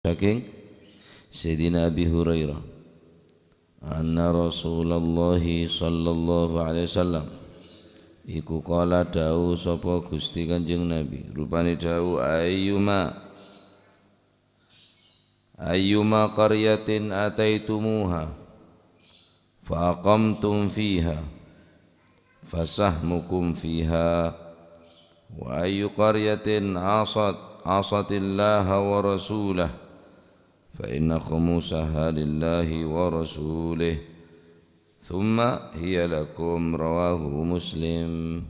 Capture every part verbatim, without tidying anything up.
Saking Sayyidina Abi Hurairah, anna Rasulullah sallallahu alaihi wasallam, iku qala, dawuh sapa Gusti Kanjeng Nabi, rupane dawuh, "Ayyuma, ayyuma qaryatin ataitumuha fa aqamtum fiha, fasahmukum fiha, wa ayyu qaryatin asat, asatillaha wa rasulah, fa inna khumusaha lillahi wa rasulih, thumma hiya lakum." Rawahu Muslim.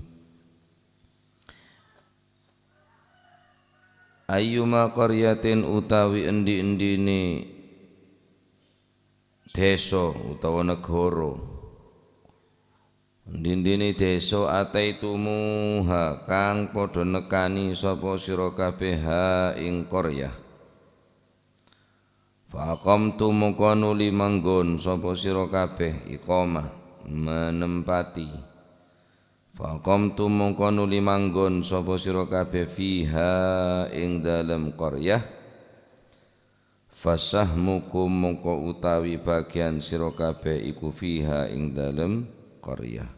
Ayyuma qaryatin, utawi endi-endine desa utawa negara, endi-endine desa, ataitumuha, kang padha nekani sapa sira kabeh, ha ing qaryah. Fa aqamtum, mongko nuli manggon sapa sira kabeh, iqamah, menempati. Fa aqamtum, mongko nuli manggon sapa sira kabeh, fiha, ing dalem qaryah. Fasahmukum, mongko utawi bagian sira kabeh iku fiha, ing dalem qaryah.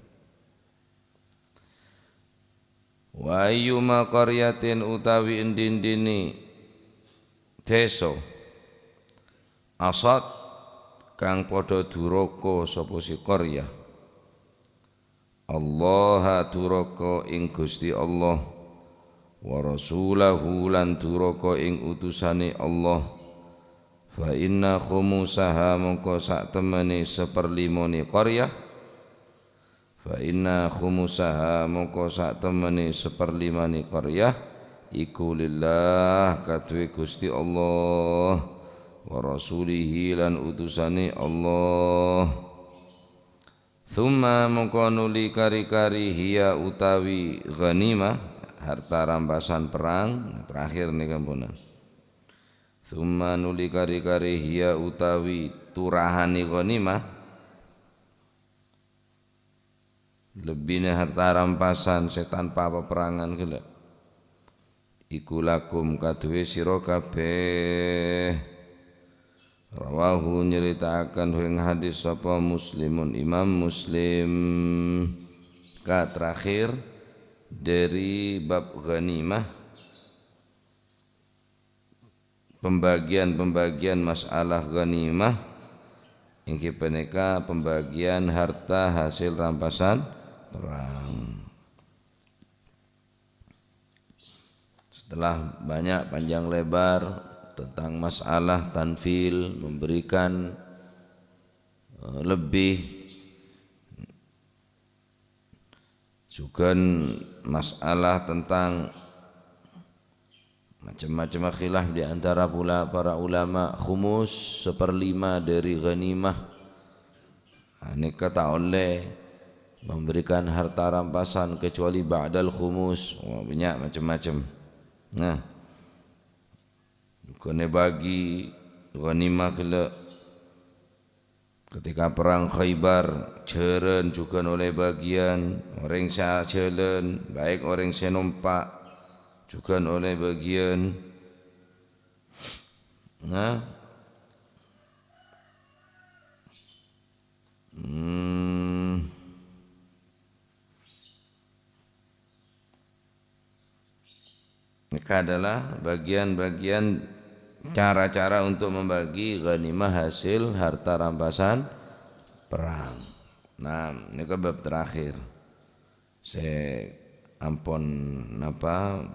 Wa ayyuma qaryatin, utawi endi-endine desa, asat, kang padha duraka sapa si qaryah, Allaha, duraka ing Gusti Allah, wa rasulahu, lan duraka ing utusane Allah, fa inna khumusaha, mongko sak temene saperlimane qaryah, fa inna khumusaha, mongko sak temene saperlimane qaryah, iku lillah, kaduwe Gusti Allah, wa rasulihi, lan utusane Allah. Tsumma, mongko nuli kari-kari, hiya utawi ghanimah, harta rampasan perang, terakhir niki ampun. Tsumma, nuli kari-kari, hiya utawi turahane ghanimah, lebbina harta rampasan se tanpa peperangan gella'. Iku lakum kaduwe sira kabeh. Rawahu, nyeritaaken ing hadis sapa Muslimun, Imam Muslim. Ka terakhir dari bab ghanimah, pembagian-pembagian masalah ghanimah, inggih paneka pembagian harta hasil rampasan perang. Setelah banyak panjang lebar tentang masalah tanfil, memberikan, eh, lebih, jugan masalah tentang macam-macam khilaf di antara pula para ulama, khumus, seperlima dari ghanimah. Nah, neka ta' olle memberikan harta rampasan kecuali ba'dal khumus. Wah, banyak macam-macam. Nah, bukannya bagi ghanimah gella'. Ketika perang Khaybar, jaran jugan oleh bagian, oreng se ajalan, baik oreng se nompa', jugan oleh bagian. Nah. Hmm. Maka adalah bagian-bagian cara-cara untuk membagi ghanimah hasil harta rampasan perang. Nah, ini ke bab terakhir. Se ampon napa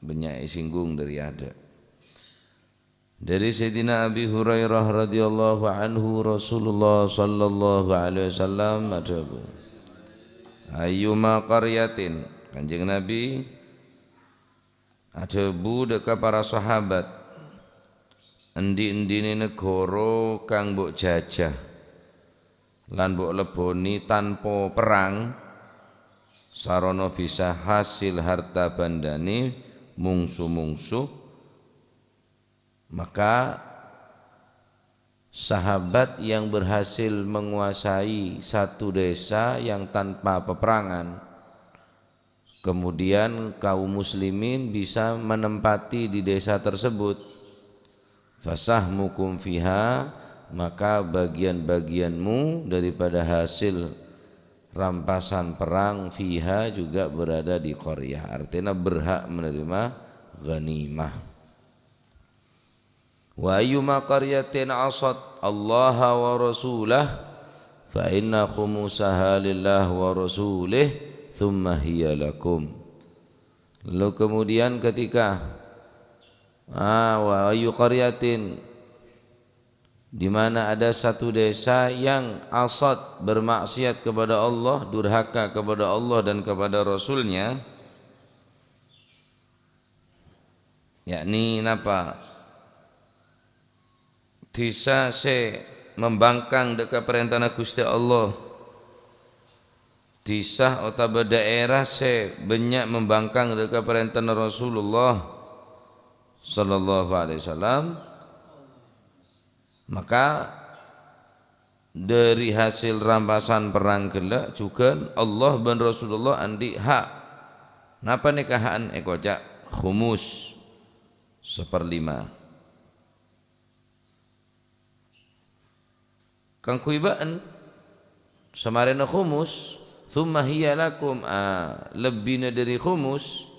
banyak singgung dari ada. Dari Sayyidina Abi Hurairah radhiyallahu anhu, Rasulullah sallallahu alaihi wasallam adhabu, "Ayyuma qaryatin," Kanjeng Nabi adhabu dha' ka para sahabat, "Endi-endine negara kang mbok jajah lan mbok leboni tanpa perang, sarana bisa hasil harta bandane mungsu-mungsu," Maka, sahabat yang berhasil menguasai satu desa yang tanpa peperangan, kemudian kaum muslimin bisa menempati di desa tersebut, Fasahmukum fiha, maka bagian-bagianmu daripada hasil rampasan perang fiha juga berada di qaryah, artinya berhak menerima ghanimah. Wa ayyuma qaryatin asat Allaha wa rasulah, fa inna khumusaha lillah wa rasulih, thumma hiya lakum. Lalu kemudian ketika, ah, wa ayyu qaryatin, di mana ada satu desa yang asat, bermaksiat kepada Allah, durhaka kepada Allah dan kepada Rasulnya, yakni napa? Dhisa sè membangkang dâ' ka parèntana Ghustè Allah. Dhisa otabâ dhaèra sè bânnya' membangkang dâ' ka parèntana Rasulullah sallallahu alaihi wasallam. Maka dhâri hasil rampasan perrang ghellâ' jhughân Allah bân Rasulullah andi' hak. Napa nèka ha'an èkoca'? Khumus, saparlima. Kaangghuy bâ'en, samarèna khumus, tsumma hiya lakum, a, lebbina dhâri khumus,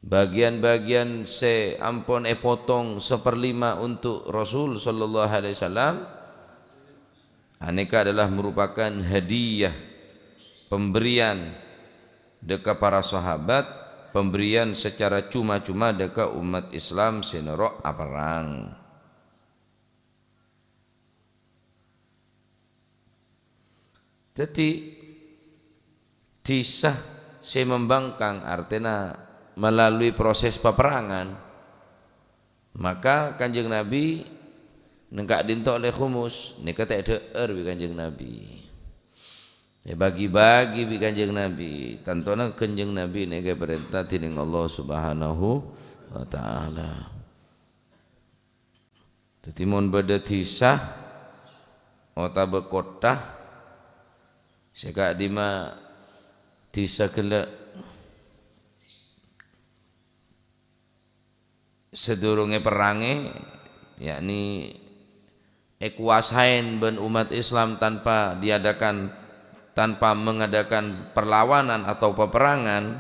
bagian-bagian sè ampon èpotong saparlima untuk Rasul sallallahu alaihi wasallam, anèka adalah merupakan hadiah, pemberian dâ' ka para sahabat, pemberian secara cuma-cuma dâ' ka umat Islam sè noro' aperrang. Dhâddhi, dhisa sè membangkang, artèna melalui proses paperrangan, maka Kanjeng Nabi nèng ka'dinto ollè khumus, nèka ta' èdhâ'âr bi' Kanjeng Nabi. Èbâgi-bâgi bi' Kanjeng Nabi, tantona Kanjeng Nabi nèka èparènta dhinèng Allah Subhanahu wa Ta'ala. Dhâddhi, mon bâdâ dhisa otabâ kottha sè ka'dimma dhisa ghellâ' sadurungè perrangè, yakni èkowasaè bân umat Islam tanpa diadakan, tanpa mengadakan perlawanan atau peperangan,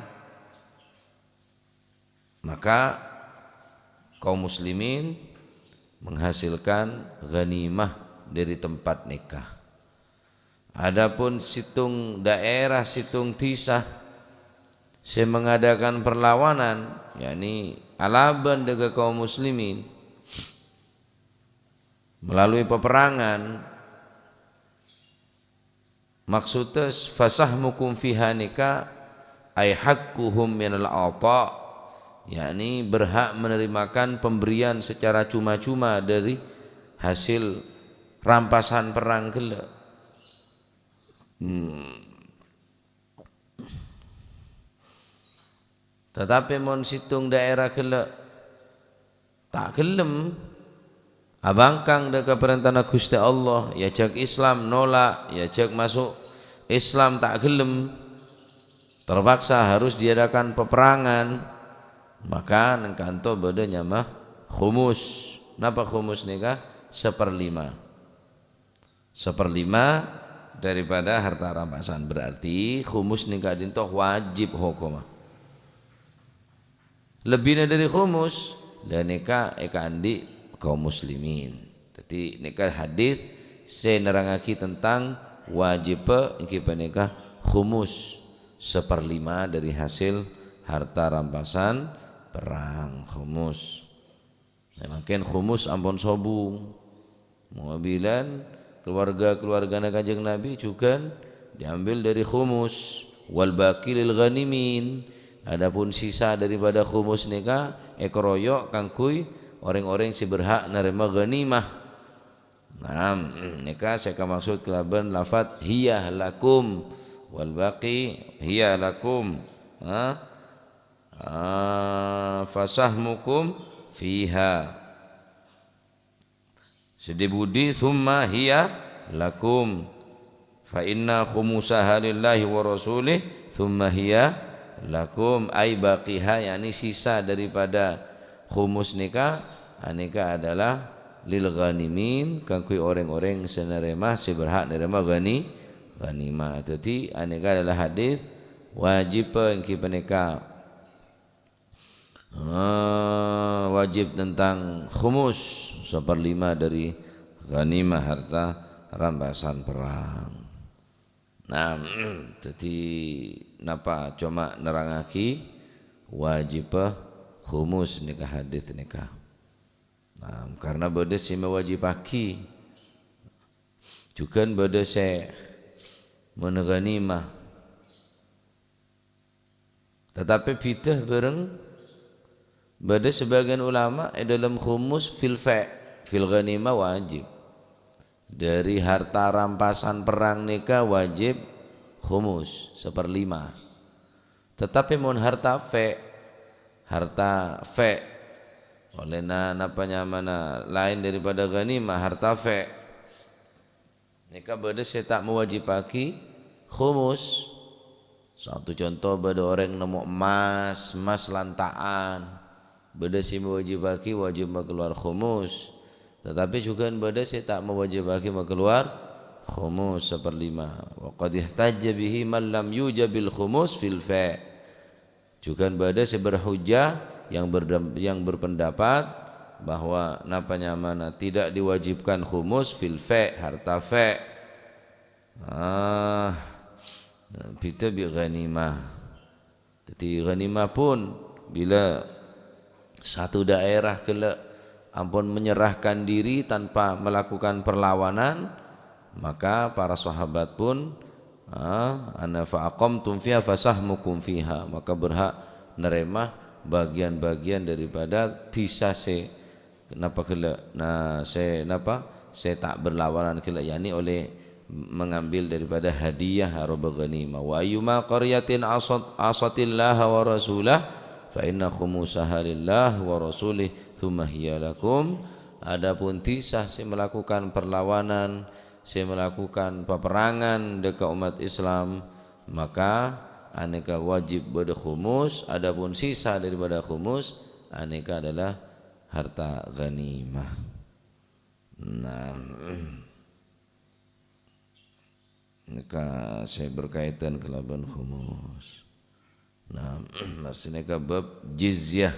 maka kaum muslimin menghasilkan ghanimah dhâri tempat nèka. Adapun sèttong daerah, sèttong dhisa sè mengadakan perlawanan, yakni alabân dâ' ka kaum muslimin melalui peperangan, maksudnya, "Fasahmukum fiha" nèka, ay haqquhum minal ata, yakni berhak menerimakan pemberian secara cuma-cuma dari hasil rampasan perang ghellâ'. Hmm. Tatapè mon sèttong daerah ghellâ' ta' ghellem abangkang dâ' ka parèntana Ghustè Allah, èajhâk Islam nolak, èajhâk maso' Islam ta' ghellem, terpaksa harus diadakan peperangan, maka nèng kanto bâdâ nyama khumus. Napa khumus nèka? Saparlima. Saparlima daripada harta rampasan. Berarti khumus nèng ka'dinto wajib hokomma. Lebbina dhâri khumus, la nèka èkaandi' kaum muslimin. Dhâddhi, nèka hadis sè nerrangngaghi tentang wajibhâ èngghi panèka khumus, saparlima dhâri hasil harta rampasan perang, khumus. Nah, mangkèn khumus ampon sobung. Mobilan keluarga-keluargana Kanjeng Nabi jhughân diambil dhâri khumus. "Wal baqi lil ghanimin." Adapun sisa daripada khumus nèka èkaroyok kaangghuy orèng-orèng sè berhak narèma ghanimah. Nah, nèka sè kamaksud kalabân lafat "hiya lakum", "wal baqi hiya lakum". Ha? Ah, "fasahmukum fiha". Sè dhi-budhi, "tsumma hiya lakum. Fa inna khumusaha lillahi wa rasulih, tsumma hiya lakum." Ay baqiha, yakni sisa daripada khumus nèka, anèka adalah lil ghanimin, kaangghuy orèng-orèng sè narèma, sè berhak narèma ghani-, ghanimah. Dhâddhi, anèka adalah hadits wajib èngghi panèka, eh, wajib tentang khumus, saperlima dâri ghanimah, harta rampasan perang. Nah, dhâddhi napa coma nerrangaghi wajibhâ khumus nèka hadits nèka. Nah, karna bâdâ sè mawajibaghi, jhughân bâdâ sè mon ghanimah. Tatapè bhidhâ bhâreng bâdâ sabâgiyân ulama è dâlem khumus fil fa', fil ghanimah wajib. Dâri harta rampasan perrang nèka wajib khumus, saperlima. Tatapè mon harta fa', harta fa', ollèna napa nyamana laèn daripada ghanimah, harta fa'. Nèka bâdâ sè ta' mawajibaghi khumus. Satu conto, bâdâ orèng nemmo emmas, emmas lanta'an. Bâdâ sè mawajibaghi wajib makalowar khumus. Tatapè jhughân bâdâ sè ta' mawajibaghi makalowar khumus saperlima. Wa qad ihtajja bihi man lam yujabil khumus fil fa'. Jhughân bâdâ sè berhujjah yang berdem-, yang berpendapat bahwa napa nyamana tidak diwajibkan khumus fil fa', harta fa'. Ah, bhidhâ bi' ghanimah. Dhâddhi ghanimah pun bilâ satu daerah ghellâ' ampon menyerahkan diri tanpa melakukan perlawanan, maka para sahabat pun, ah, ana fa aqamtum fiha fasahmukum fiha, maka berhak narèma bagian-bagian daripada dhisa sè napa ghellâ', nah, sè napa, sè ta' berlawanan ghellâ', yakni oleh mengambil daripada hadiah aropa ghanimah. "Wa ayyuma qaryatin asat-, asatillaha wa rasulah, fa inna khumusaha lillah wa rasulih, tsumma hiya lakum." Adapun dhisa sè melakukan perlawanan, sè melakukan peperangan dâ' ka ommat Islam, maka anèka wajib bâdâ khumus, adapun sisa daripada khumus, anèka adalah harta ghanimah. Nah, nèka sè berkaitan kalabân khumus. Nah, masih nèka bab jizyah.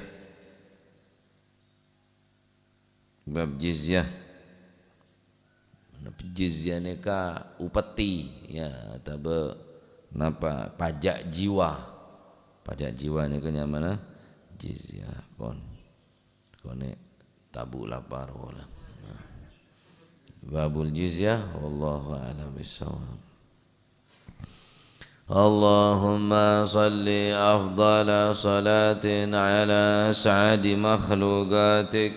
Bab jizyah. Jizyah nèka upeti, ya, atabâ napa, pajak jiwa. Pajak jiwa nèka nyamana jizyah, pon. Konè' tabu' lapar, wola. Babul jizyah, wallahu a'lam bissawab. اللهم صل أفضل صلاة على أسعد مخلوقاتك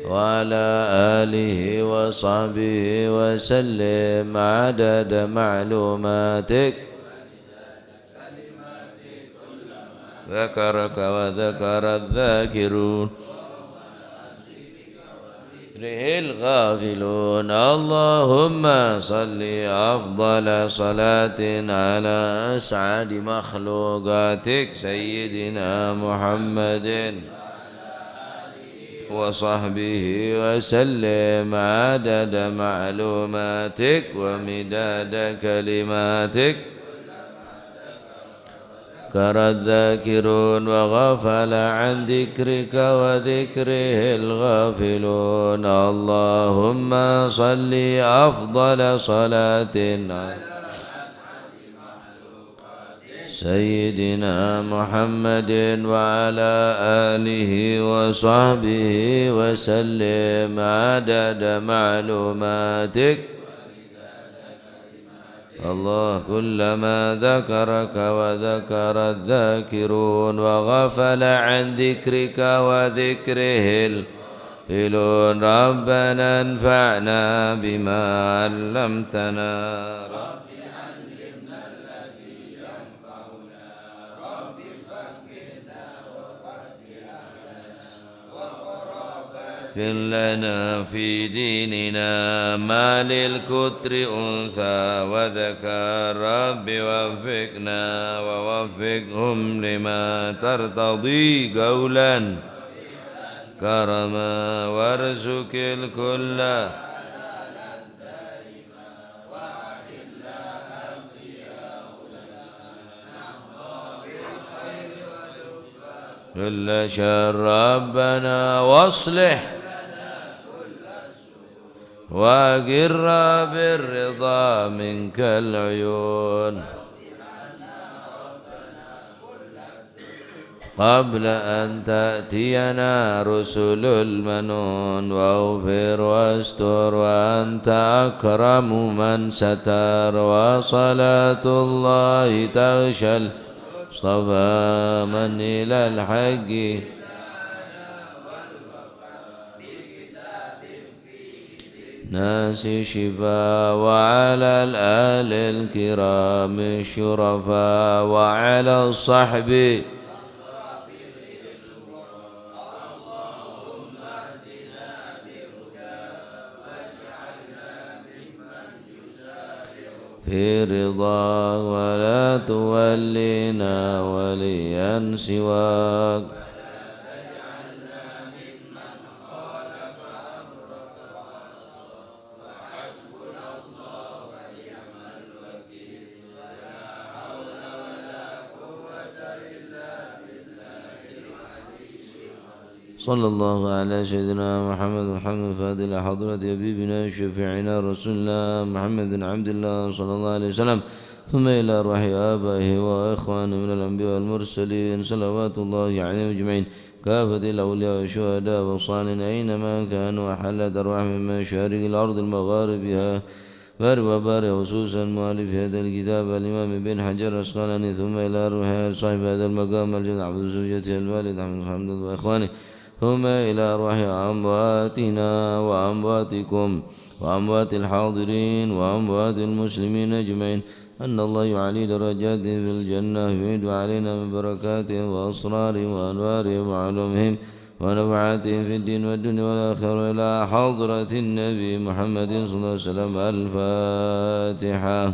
وعلى آله وصحبه وسلم عدد معلوماتك. ذكرك وذكر الذاكرون. ذكره الغافلون. اللهم صل أفضل صلاة على أسعد مخلوقاتك سيدنا محمد وصحبه وسلم عدد معلوماتك ومداد كلماتك. ذكر الذاكرون وغفل عن ذكرك وذكره الغافلون. اللهم صل أفضل صلاة على سيدنا محمد وعلى آله وصحبه وسلم عدد معلوماتك. الله كلما ذكرك وذكر الذاكرون وغفل عن ذكرك وذكره الغافلون. ربنا انفعنا بما علمتنا. لنا في ديننا ما للكتر أنثى وذكر. رب وفقنا ووفقهم لما ترتضي قولا كرما وارزق الكل كل شر ربنا واصلح وأقر بالرضا منك العيون قبل أن تأتينا رسل المنون واغفر واستر وأنت أكرم من ستر وصلاة الله تغشى المصطفى من إلى الحق الناس شفاء وعلى الآل الكرام الشرفاء وعلى الصحب في رضاك ولا تولينا وليا سواك صلى الله على سيدنا محمد محمد فاضل حضرة حبيبنا شفيعنا رسول الله محمد عبد الله صلى الله عليه وسلم ثم إلى أرواح آبائه وإخوانه من الأنبياء والمرسلين صلوات الله عليهم أجمعين كافة الأولياء والشهداء والصالحين أينما كانوا وحلت أرواحهم من مشارق الأرض المغاربها بارك وبارك خصوصا مؤلف هذا الكتاب الإمام ابن حجر العسقلاني ثم إلى روح صاحب هذا المقام الجليل عبد الزوجة الوالد أحمد حمد وإخوانه ثم إلى أرواح أمواتنا وأمواتكم وأموات الحاضرين وأموات المسلمين أجمعين أن الله يعلي درجاتهم في الجنة ويعيد علينا من بركاتهم وأسرارهم وأنوارهم وعلومهم ونفعاتهم في الدين والدنيا والآخرة إلى حضرة النبي محمد صلى الله عليه وسلم الفاتحة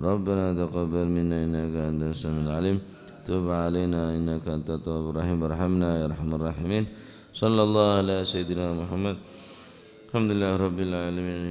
ربنا تقبل منا إنك أنت السميع العليم تب علينا إنك أنت التواب الرحيم ارحمنا يا أرحم الراحمين صلى الله على سيدنا محمد الحمد لله رب العالمين